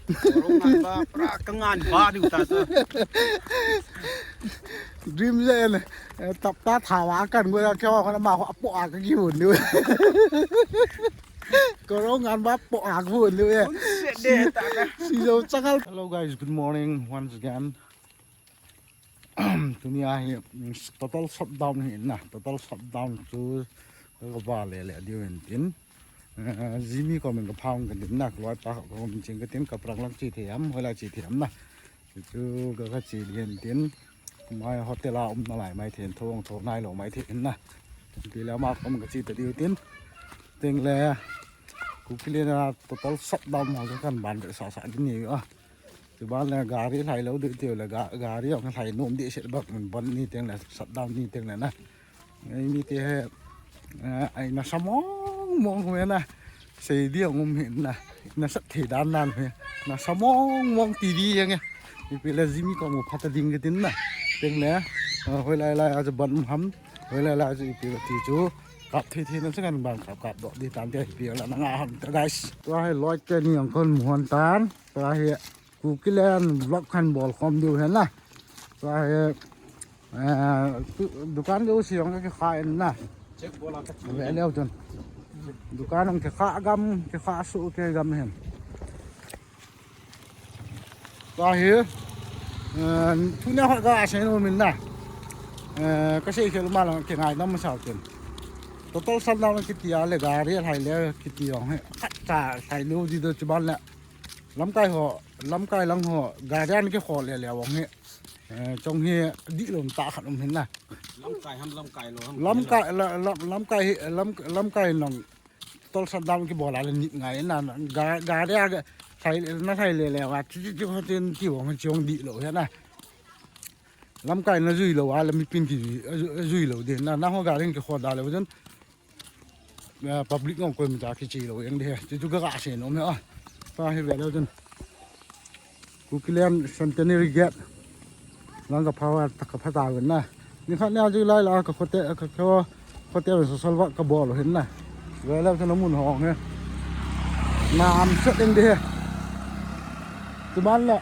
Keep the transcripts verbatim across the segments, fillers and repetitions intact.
Koro ngan ba, pra ka ngan ba diu ta sa. Dream je en, eh, tap ta thawa kan go ya kyo ko na ma ho apo a ka ki hun diu. Koro ngan ba po a ka hun diu e. Kun se de ta ka. Si jo chakal. Hello guys, good morning once again. Tuni a hi, mm, total shutdown hi na, total shutdown chu ka va le le diu hin tin. Eh, Jimmy ko min ka phang ka din na, ka loi pa ko min ching ka tin, ka prang lang chi the am, hoi la chi the am na. Chu ka ka chi din tin. Mai hotel a um na lai mai then thong thong nai lo mai the na. Ti le ma ko min ka chi ta diu tin. Teng le Kuki le na total shutdown ma ka kan ban sa sa din ni a. Chuban le gari lai lo ding tiu le ga-, gari ong lai nom ding set bak min ban ni teng le shutdown ni teng le na. Ngai mi te he, eh, ai na sa mong mong me na. Sei di ong um hin na. Na sat thei dan nan he. Na sa mong mong ti di yang e. Ipi le Jimmy ko mo phat ding ke tin na. Teng le, eh, hoi lai lai a chu ban um ham. Hoi lai lai a chu ipi le ti chu. Kap thei thei na chu kan ban kap kap do di tan te ipi le na nga ham te guys. Tua hi loi te ni ong kon mu hon tan. Tua hi Kukiland vlog kan bol khom diu hen na. Tua hi, eh, tu-, dukan diu si ong ka kha en na. Check bol a ka chi. Ve leu chun. Dukan ong kha gam, kha su ke gam hen. Tua hi, eh, tu ne ho ga se no min na. Eh, ka sei khel ma lang ke ngai nam sa ken. Total shutdown kiti a le gari hai le kiti ong he. Khat cha sai lu di do chuban le. Lamkai ho, lamkai lang ho, gari an ke kho le le ong he. Eh, chong hi di lom ta khat um hin na. Lamkai ham, lamkai lo ham. Lamkai, la, la, lamkai hi, lam, lamkai nong total shutdown ki bol a le nit ngai na, na, ga, gari a ga, thai, na thai le le wa, chi, chi, chi, ho tin ki bol chi ong di lo he na. Lamkai na jui lo a le mi pin ki jui, jui lo de na, na ho gari ki kho da le wa jon. Eh, public ngong koi mi ta ki chi lo yang de he. Chi chu ga ga se no me a. Pa he ve lo jon. Kukiland Centenary Gate. Lang ka pha wa ta ka pha ta wen na. Ni khat ne a ji lai la ka khote ka kho khote wen social work ka bol hin na. Ve la ka na mun hong he. Na am set in de he. Tu man la.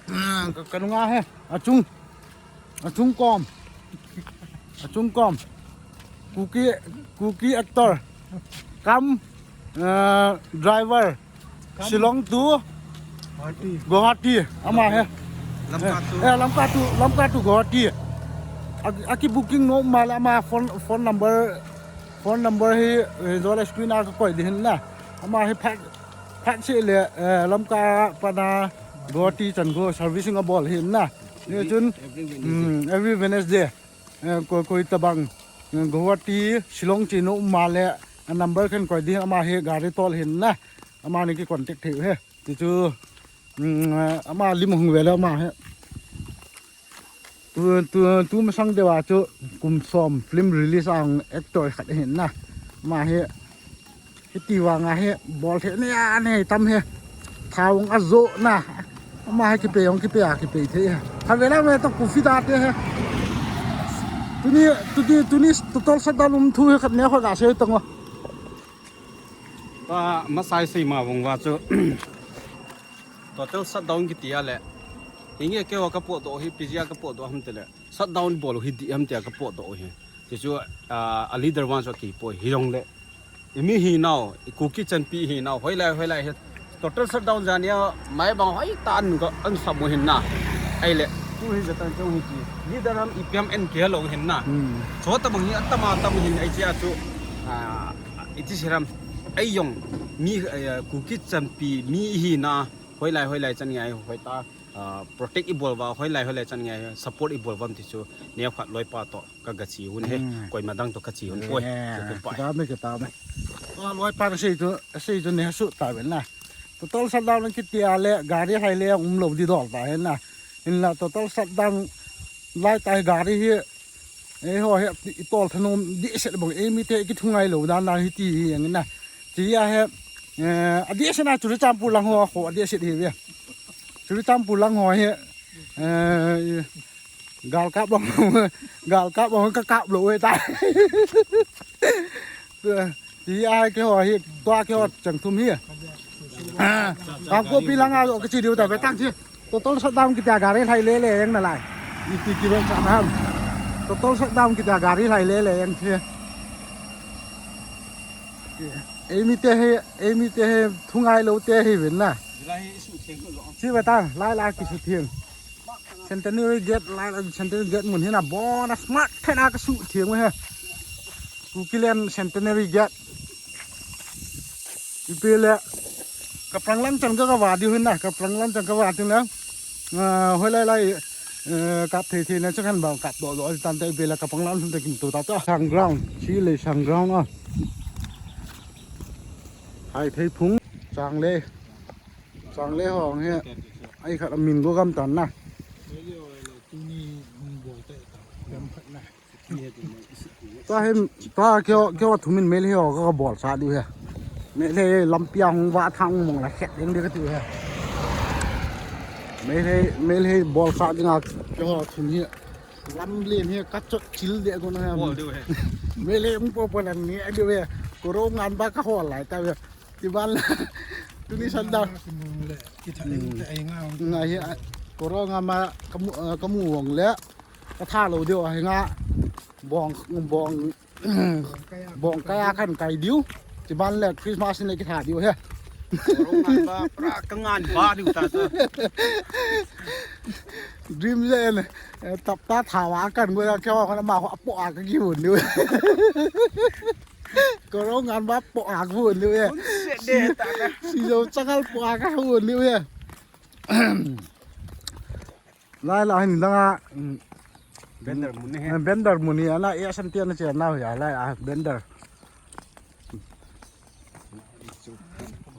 Ah, ka, ka nunga he. A chung. A chung kom. A chung kom. Kuki, Kuki actor. Kam, eh, driver. Shillong to Guwahati. Guwahati. Ama he. Lamka to. Eh, Lamka to, Lamka to Guwahati. A, aki booking no ma la ama phone, phone number, phone number hi, eh, jola screen a ka koi di hin na. Ama hi phat, phat se le, eh, Lamka pat na Guwahati chan ko servicing a bol hin na. Ni chun, every Wednesday. Hmm, every Wednesday. Eh, ko, koi tabang. Eh, Guwahati, Shillong chi no ma le, a number kan koi di ama hi gari tol hin na. Ama ni ki contact thei he. Ti chu, mm, ama lim hung ve le ama he. Tu, tu, tu masang deu a chu kum som film release ang actor khat hin na. Ama he, hiti vang a he, bol the ne a ne tam he. Thao ong a jo na. Ama he kipe ong kipe a kipe the he. Kha ve la me to ku fi da te he. Tuni, tuni, tuni total shutdown um thu he khat ne kho ga se tong o. Pa masai sei ma vong va chu. Total shutdown kiti a le. Hinge keiho ka potdoh hi, P G a ka potdoh ham tile. Shutdown bol hi di ham tia ka potdoh hi. Ti chu, ah, a leader vang chu ki poi hi jong le. I mi hi nau, i Kuki chanpi hi nau, hoilai, hoilai hi. Total shutdown jani a, mai bang hoi ta an ka an sam hin na. Ai le, tu hi jatan chong hi ki. Leader ham i piam en ke lo hin na. Hmm. Chota bang hi atama tam hin ai chia chu. Ah, iti siram. Ai jong, mi, eh, Kuki chanpi, mi hi na. Hoilai, hoilai chan ngai, hoi ta. Ah, protect i bol va, hoilai, hoilai chan ngai, support i bol vam ti chu, neo khat loi pa to, ka ga chi hun he, hmm, koi ma dang to ka chi hun poi. Eh, chu pa. Ka me, ka ta me. Ah, loi pa ka sei chu, sei chu ne su ta ven na. Total shutdown kiti a le, gari hai le, um lo di dol ta he na. In la total shutdown lai ta he gari hi, Eiho hi, i tol thanom di set bang, ei mi te ki thungai lo dan dan hi ti hi ang na. Ti a he, eh, a di set na Churachandpur lang ho, ho a di set hi ve. Churachandpur lang ho hi, eh, gal kap bang, gal kap bang ka kap lo e ta. Ti a he ke ho hi, tua ke ho chang thum hi. Kangpokpi langa jo kichi diu ta ve tang chi. Total shutdown kitia gari lhai lele jeng nalai. Iti kive cha ham. Total shutdown kitia gari lhai lele jeng chi. Eimi te hi, eimi te hi, thungai lou te hi vin na. Chi ve tang, lai lai kisu thing. Centenary Gate, lai lai Centenary Gate mun hina bona smart thena kasu thing he. Kukiland Centenary Gate. Ipi le kaprang lam chan ka kava diu hina, kaprang lam chan kava diu na. Ah, hoi lai lai, eh, kap thei thei na chakhan ba kap do do tan te ipi le kaprang lam sun te kim tu ta ta. Sang ground, chi le sang ground a. Hai phei phung, chang le. Chang le hong he. Ai khat a min go gam tan na. Tuni hung bol te ta. Gam khat na. Ta hem, ta keo, keo thumin mel he ho ka bol sa diu he. Mel he lampi a hung va thang mong la khet ding de ka tiu he. Mel he, mel he bol sa ding a keo thum he. Lam len he ka chot chil de ko na he. Bol diu he. Mel he hung po po nan ni a diu he. Koro ngan ba ka hol lai ta he. Ti ban la. Tuni san da. Ki thang te ai nga. Nga he a, koro nga ma kamu, kamu wong le. Ka tha lou diu ahi nga. Bong, bong, bong kaya kan kai diu. Ti ban le Christmas ni ki tha diu he. Koro ngan ba, pra ka ngan ba diu ta ta. Dream je en, eh, tap ta tha wa kan go ya kya wa na ma ho apo a ka ki hun diu. Koro ngan ba po a ka hun diu he. Kun se de ta ka. Si jo changal po a ka hun diu he. Lai la hin langa, mm, vendor mun ni he. Eh, vendor mun ni ana e san tian na che na ya lai a vendor.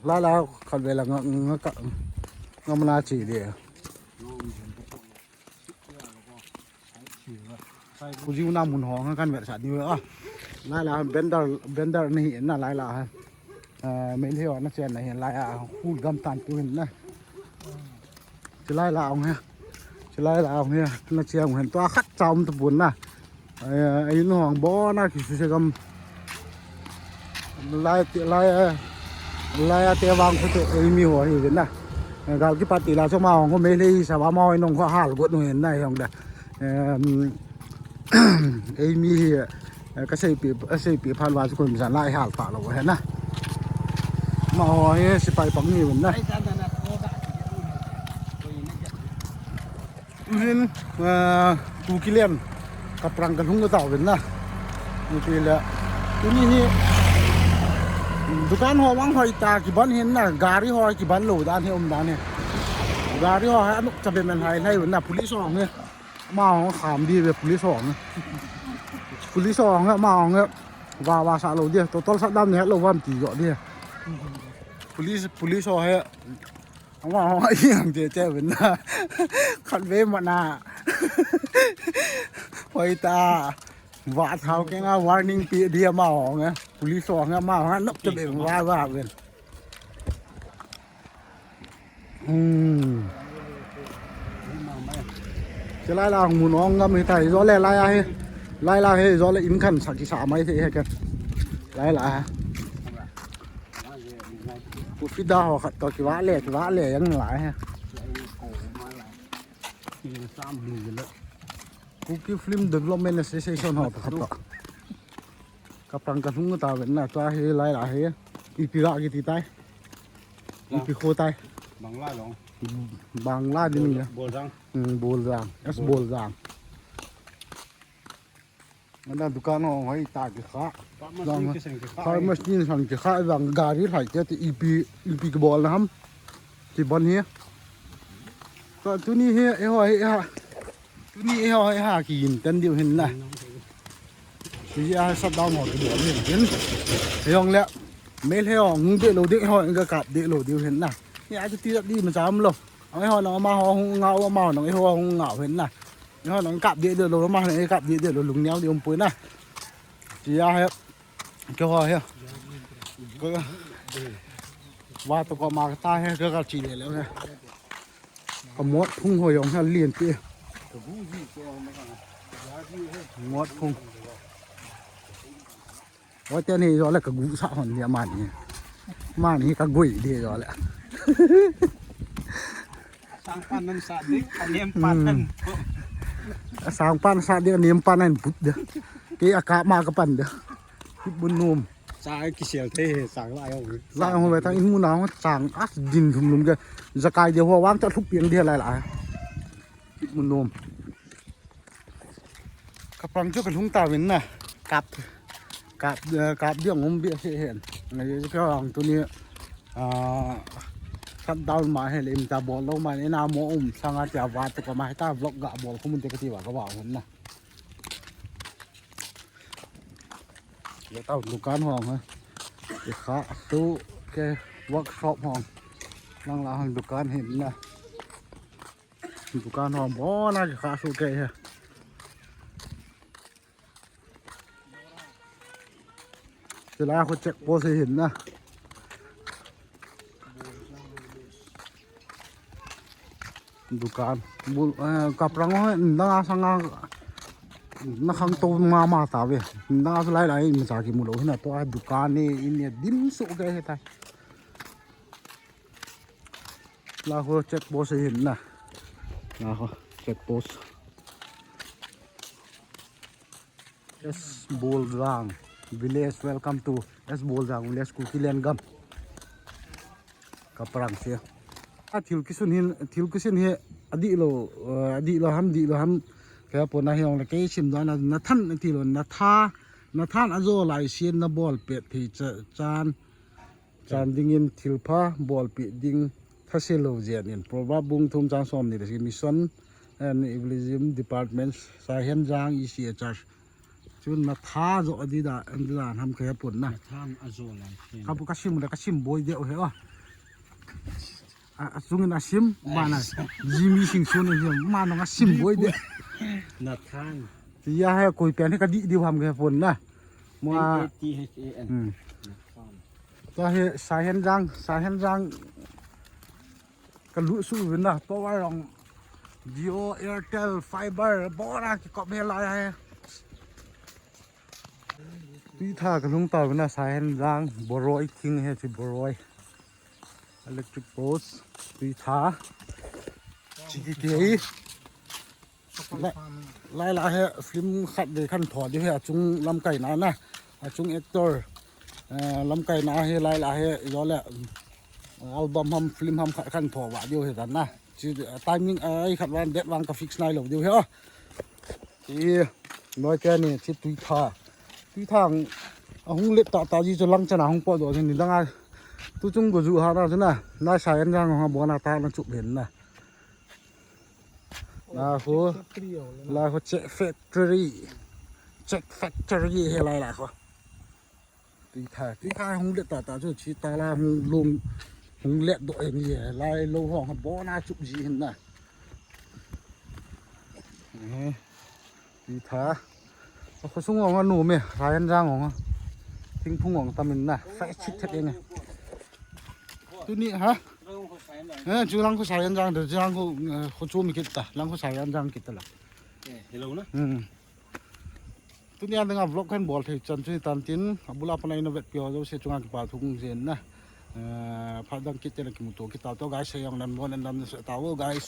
Lai la khat ve la nga, nga ka, nga mana chi de. Kujiu na mun ho nga kan ve sa ni a. Lai la vendor, vendor ni na lai la. Ah, Meitei ho na chen na hin lai a, hul gam tan tu hin na. Chilai la ong he. Chilai la ong he. Na chiang hen tua khat cha um ta pun na. Ai, ai nu hong bo na ki su se gam. Lai te, lai, lai a te vang khu te, ai mi ho hi na. Gal ki pati la cho ma hong ko Meitei sa ba ma hoi nong ko hal got nu hen na hong da. Em, Ei mi hi, eh, ka seipi, ka seipi phat va chu kum jan lai hal ta lou he na. Ma ho hi sipai pang ni vin na. Hin, eh, Kukiland, kaprang kalhung ka tao vin na. Ni pi le. Tuni hi, dukan ho vang hoi ta kiban hin na, gari ho kiban lou dan hi um dan hi. Gari ho hi anuk cha be men hai lai vin na, police ho hi. Ama hong kham di ve police hong. Police hong ama hong va va sa lou di. Total shutdown ni het lou vam ti jo di. Police, police ho he. Ama hong ai ang je che vin na. Khat ve ma na. Hoi ta. Va thao ke nga warning pi di ama hong. Police hong ama hong nop che ve va va vin. Hmm. Chilai la mun ong ngam hi tai, jo le lai a hi. Lai la hi, jo le in khan sa ki sa mai thei he kan. Lai la ha. Ku fi da ho khat to ki va le, ki va le yang lai ha. Kuki Film Development Association ho khat to. Kaprang kalhung ta ven na, tua hi lai la hi. Ipi ga ki ti tai. Ipi kho tai. Bangla long. Bangla din ya. Boljang. Hmm, Boljang. Yes, Boljang. Ana dukan ho hoi ta ki kha. Pharmacy ki sang ki kha. Pharmacy ni sang ki kha, jang gari lai ke ti ipi, ipi ki bol na ham. Ti ban hi. Ka tuni hi, e ho hi ha. Tuni e ho e ha ki in tan diu hin na. Ti a shutdown ho ki bol hin. Hin. Yong le. Mel he ho ngung de lo de ho ka kap de lo diu hin na. Ni a ti di ma cham lo. Ang e ho na ma ho hung nga ma ho na e ho hung nga hin na. E ho na kap de de lo ma e kap de de lo lung niau de um pui na. Ti a he. Ke ho he. Ke. Wa to ko ma ta he ke ka chi le le he. Ka mot phung ho jong ha lien pi. Mot phung. Wa te ni jo le ka gu sa hon dia mani. Mani ka gui dia jo le. Sang pan nan sa ding, anem pan nan. Asang pan sa ding, anem pan nan put dia. Kei akap ma kapan dia. Hibun nom. Sa kisel the he, sang lai ho. Lai ho ve tang in mun a ho sang as din thum lum ke. Jakai dia ho vang ta thup piang dia lai lai. Hibun nom. Kaprang chu kalhung tauvin na. Kap, kap, eh, kap dia ngom bia se hen. Ngai ka ang tuni, ah, shutdown ma he le im ta bol lou ma, ina mo um sanga tia va te ka ma ta vlog ga bol khu mun te kati va ka va hun na. Le tau dukan hong ha. Ke kha tu ke workshop hong. Nang la hong dukan hin na. Dukan hong bona ke kha su ke he. Sila ko check post hin na. Dukan. Bul, eh, kaprang ho, nang a sanga, na khang to ma ma ta ve. Nang a lai lai, ma cha ki mu lou hin na to a dukan ni, in ni dim su ke he ta. La ho check post hin na. La ho check post. S Boljang village, welcome to S Boljang village, Kuki Lengam. Kaprang se. A thil kisun hin, thil kisun hi adih lou, eh, adih lou ham, dih lou ham. Kaya po na hiong la kei sim dan na than ti lou, na tha, na than ajo lai sin na bol pet thei cha-, chan. Chan dingin thilpha bolpeh ding thase lou jeh in. Proverb bung thum chang som ni le sagi, Mission and Evangelism Department, Saihenjang E C A Church. Chun na tha jo adi da, adi da ham kaya pon na. Na than ajo lai sin. Ka pu ka sim da, ka sim boi de o he o. A, a sungin a sim, ma na. Ai. Jimmy Singson in sim, ma na nga sim boi de. Na than. Tia he koi pen he ka di di ham kaya pon na. Mo a. N A T H A N. Hmm. Na than. Tua hi Saihenjang, Saihenjang ka lut su vin na, tua vai rong Jio, Airtel, Fiber, bora ki kop he lai he. Tui tha ka lung ta vin na Saihenjang, Boroi King he chi Boroi. Electric post, tui tha. Chi ti ti hi. Lai, lai la he film khat vei khan tho di he achung lamkai na na. Achung actor. Eh, lamkai na he lai la he jo le, mm, album ham film ham khat khan tho va di he tan na. Chi, eh, timing, eh, ai khat van date van ka fix nai lou di he. Chi, noi ke ni chi tui tha. Tui tha ang, ahung let ta ta ji chu lang chana hung po do ni dang a. Tu chung go ju ha na chu na. Na Saihenjang ha bo na ta na chup hin na. La ho, la ho check factory. Check factory he lai la ho. Tui tha, tui tha hung let ta ta chu chi ta la hung lung, hung let do e ni he lai lo hong ha bo na chup ji hin na. Eh, tui tha. Kho sung hong a nu me, Saihenjang hong a. Thingphung hong tam in na. Fa chit thet e ni. Tuni ha? Eh, chu lang kho Saihenjang de, chu lang kho, eh, kho chu mi kit ta, lang kho Saihenjang kit ta la. Eh, hello na. Hmm. Tuni a dinga vlog kan bol thei chan chu tan tin, abula pana ina vet pi ho jo se chunga kipa thu kong jen na. Eh, phat dang kit te na kimuto kita to guys, se jong nan bon nan se ta o guys.